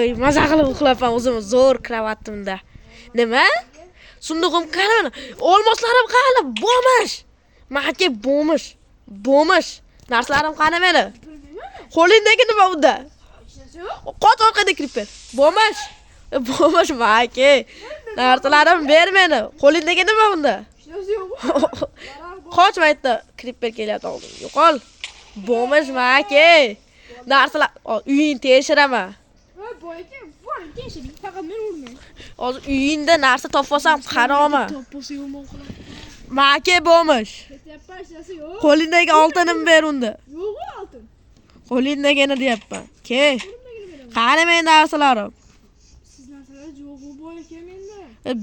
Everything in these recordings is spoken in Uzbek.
Voy, maza qilib uxlabman o'zim zo'r kravatimda. Nima? Sundug'im qani mani? Olmoslarim qani? Bo'lmish. Maka bo'lmish. Bo'lmish. Narsalarim qani meni? Qo'lingdagi nima unda? Qoch orqada creeper. Bo'lmish. Bo'lmish maka. Narsalarim ber meni. Qo'lingdagi nima unda? Hech yo'q. Qochma aytdi. Creeper kelyapti oldimga. Yo'qol. Bo'lmish maka. Narsalar uyingni tekshiraman. Ha, boy aka, boring tekshiring. Faqat meni urmang. Hozir uyingda narsa topib olsam qaroma. Topib yomon qiladi. Maka bo'lmish. Ketyapman, hech narsa yo'q. Qo'lingdagi oltinimni ber unda. Yo'q u oltin. Qo'lingdagini deyapman. Ke. Qo'limdagini beraman. Qani meni narsalarim? Siz narsalar yo'q u boy aka menda.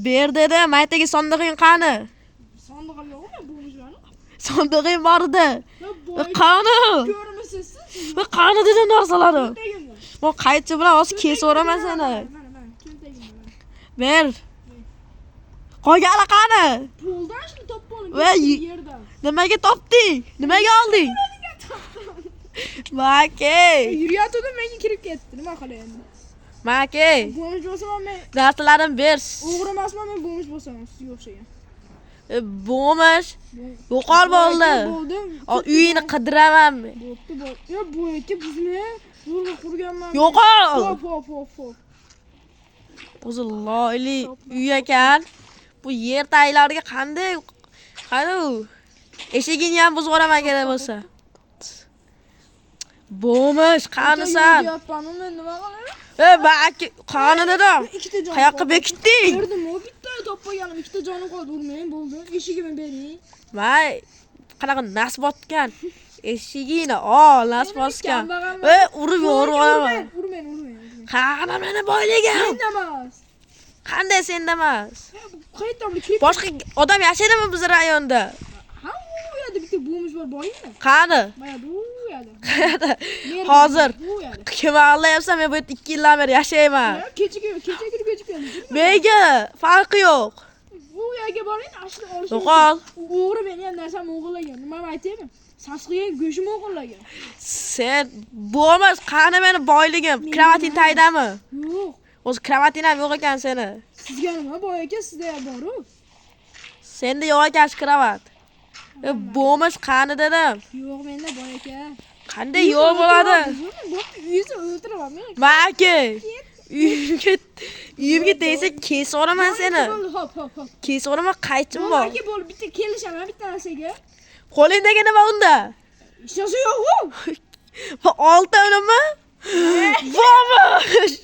Ber dedim. Maytagi sondig'ing qani? Sondig'im yo'q men bo'lmishman. Sondig'ing bor edi. Ya boy Qani? ko'rmisiz siz? Qani dedim narsalarim. Cho'ntagimda. Men qaychi bilan hozir kesaveraman seni. Mana, mana, cho'ntagimda. Mana. Ber. Qolgani qani? Poldan shuni topib oldim. Va Yerdan. Nimaga topding? Nimaga olding? Maka. Yurayotgandim menga kirib ketdi. Nima qilay endi? Maka. Bo'lmish bo'lsam ham men Narsalarim ber. o'g'ri emasman, men bo'lmish bo'lsam ham sizga o'xshagan. Bo'lmish. Yo'qol bo'ldi. Bo'ldi. Uyingni qidiraman men. Bo'pti, bo'pti. Yo, bu aka bizni zo'rg'a qurganman. Yo'qol. Hop, hop, hop, hop. O'zi loyli uy ekan. Bu yer taglariga qanday qani u? Eshigingni ham buzib yuboraman kerak bo'lsa. Bo'lmish, qanisan? Deyapman, men nima qilay? Ey, baki, qani dedim. Ikkita jonim. Qayoqqa bekitding? Berdim, o bitta topib olganim, ikkita jonim qoldi, urmang, bo'ldi. Eshigimni bering. Vay, qanaqa nas botgan. Eshigingni ol, nas bosgan. Ey, urib yorib olaman. Urmang, urmang, urmang. Qani meni boyligim? Menda emas. Qanday senda emas? Qayerdan bir kirib? Boshqa odam yashaydimi biz rayonda? Ha, u yerda bitta bo'lmish bor, boymi? Qani? Mana bu yerda. Qayerda? Nerda? Hozir. Bu yerda. Kim aldayapsan? Men bu yerda 2 yildan beri yashayman. Ya, kecha kecha kirib kechib keldim. Menga farqi yo'q. Bu yerga boring, ashuni olish. Yo'qol. U o'g'ri meni ham narsamni o'g'irlagan. Nima aytaymi? Sasqigan go'shimni o'g'irlagan. Sen bo'lmas, qani meni boyligim? Kravating tagidami? Yo'q. O'zi kravating ham yo'q ekan seni. Sizga nima boy aka, sizda ham bor-u. Senda yo'q ekan shu kravat. Bo'lmish qani dedim. Yo'q menda boy aka. Qanday yo'q bo'ladi? Bo'pti, uyingizni o'ltiraman men. Maki. Uyimga tegsa kesib yuboraman seni. Bo'ldi, hop, hop, hop. Kesib yuboraman, qaychim Bo'ldi bor. aka, bo'ldi, bitta kelishaman bitta narsaga. Qo'lingdagi nima unda? Hech narsa yo'q-u. Bu oltinimi? Bo'lmish.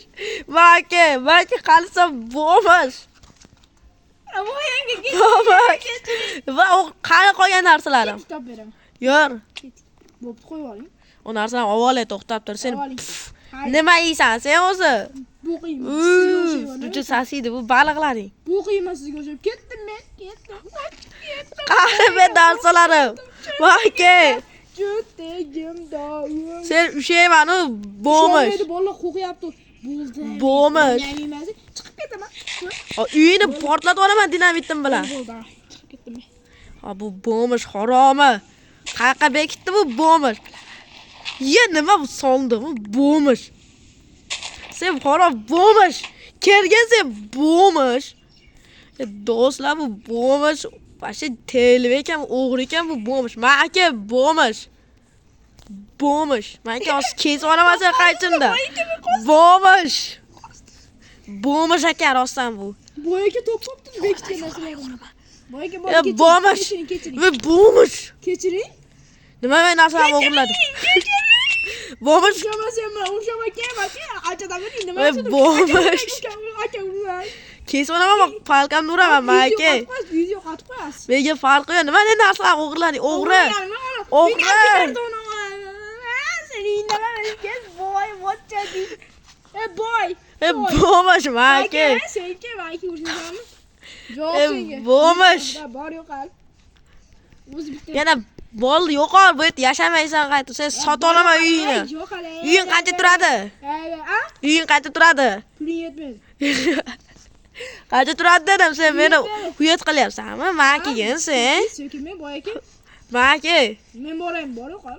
Maki, maki qalsa bo'lmish. Voy yangi ket. Bo'lmish. Va u qani qolgan narsalarim? Kitob beraman. Yor. Bo'pti, qo'yib oling. U narsani olib olay, to'xtab tur. Sen Oling. nima yeysan sen o'zi? Bu qiyin. Uch sasiydi bu baliqlaring. Bu qiyin sizga o'xshab ketdim men, ketdim. Ketdim. Qani men narsalarim? Maki, Cho'ntagim doim. sen ushayman u bo'lmish. Bo'lmish. Bolalar qo'rqyapti. Bo'ldi. Bo'lmish. Yeymiz. Chiqib ketaman. Uyini portlatib yuboraman dinamitim bilan. Bo'ldi. Chiqib ketdim men. Ha, bu bo'lmish haromi. Qayoqqa bekitdi bu bo'lmish? Ye nima bu sondiq bu bo'lmish. Sen harom bo'lmish. Kelgan sen bo'lmish. Do'stlar bu bo'lmish. Вообще telib ekan, o'g'ri ekan bu bo'lmish. Maka bo'lmish. Bo'lmish. Maka hozir kesib yuboraman sen qaychimda. Bo'lmish. Bo'lmish ekan rostdan bu. Boy aka topibdi bekitgan narsalarni. Boy aka, boy Ya, kechiring. bo'lmish. Kechiring, kechiring. Va bo'lmish. Kechiring. Nima men narsalarni o'g'irladim? Bo'lmish. Ushlama sen bilan, ushlama aka, aka, achadan bir nima? Voy, bo'lmish. Aka, urmang. Kesib yuboraman, palkamni uraman, maka. Yuz yo'qotib qo'yasiz. Menga farqi yo'q. Nima ne narsalarni o'g'irlading? O'g'ri. O'g'ri. Seni indamam, boy, what you E boy. E bo'lmish, maka. Senga, maka urishamiz. Yo'q E senga. bo'lmish. Bor yo'qol. O'zi bitta. Yana bo'ldi, yo'qol, bu yerda yashamaysan qaytib. Sen sota olaman uyingni. Yo'qol. Uying qancha turadi? A? Uying qancha turadi? Puling yetmaydi. Qancha turadi dedim, sen meni uyat qilyapsanmi? Makigin sen. Sekin men boy aka. Maki. Men boraymi, bor yo'qol.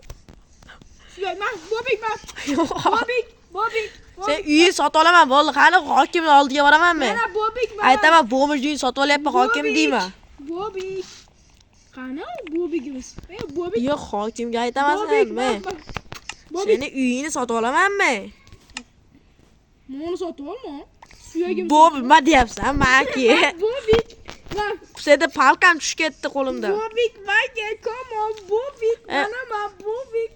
Shunday, man, Bobik, man. Yo'qol. Bobik, Bobik. Sen uyni sotib olaman, bo'ldi. Qani hokimni oldiga boraman men. Mana Bobik mana. Aytaman, bomij uyni sotib olyapman, hokim Bobik. deyman. Bobik. Qani u Bobigimiz? E Bobik. Yo'q, hokimga aytaman Bobik. men. Bak, bak. Bobik. Seni uyingni sotib olaman men. Meni sotib olma. Suyagim. Bob, nima deyapsan, maki? Bobik. Bak. Senda palkam tushib ketdi qo'limdan. Bobik, Maki, come on, Bobik. E. Mana ma Bobik.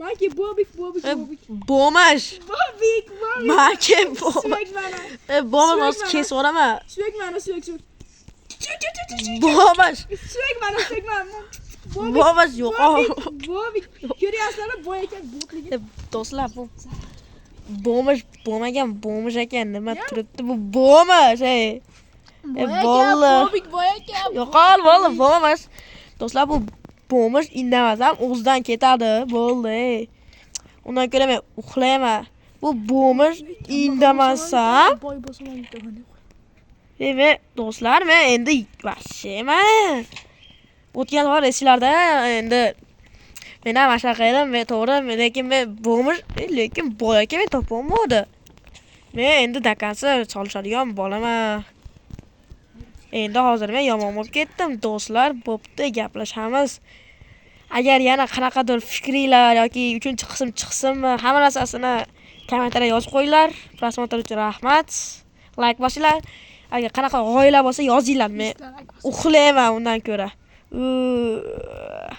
Maki, Bobik, Bobik, E, Bobik. Bomij. Bobik, Bobik. Maki, bomij. Suyak mana. E, bomij Suyak hozir mana. kesib yuboraman. Suyak mana, suyak, suyak. Çek, çek, çek, çek, çek. Bomij. Suyak mana, suyak mana. Bobik. Bomij yo'qol. Bobik, Bobik. Ko'ryapsizlarmi, boy ekan, bobligi. E, do'stlar, bu bomij bo'lmagan, bomij ekan. Nima Ya. turibdi bu bomij, ey. Boy ekan, bo'ldi. Bobik, boy ekan. Yo'qol, bo'ldi, bomij. Do'stlar, bu bomij indamasam o'zidan ketadi. Bo'ldi, ey. Undan ko'ra men uxlayman. Bu bomij indamasam, Boy bo'lsam ham yutaman. ey, men do'stlar, men endi вообще man. O'tgan safar esinglarda endi men ham shunaqa edim, men to'g'ri, lekin men bomij, lekin boy aka men topolmadi. Men endi dakansa solishadigan bolaman. Endi hozir men yomon bo'lib ketdim, do'stlar, bo'pti, gaplashamiz. Agar yana qanaqadir fikringlar yoki 3-qism chiqsinmi, hamma narsasini kommentariyada yozib qo'yinglar. Просмотр uchun rahmat. Like bosinglar. Agar qanaqa g'oyalar bo'lsa yozinglar. Men uxlayman undan ko'ra.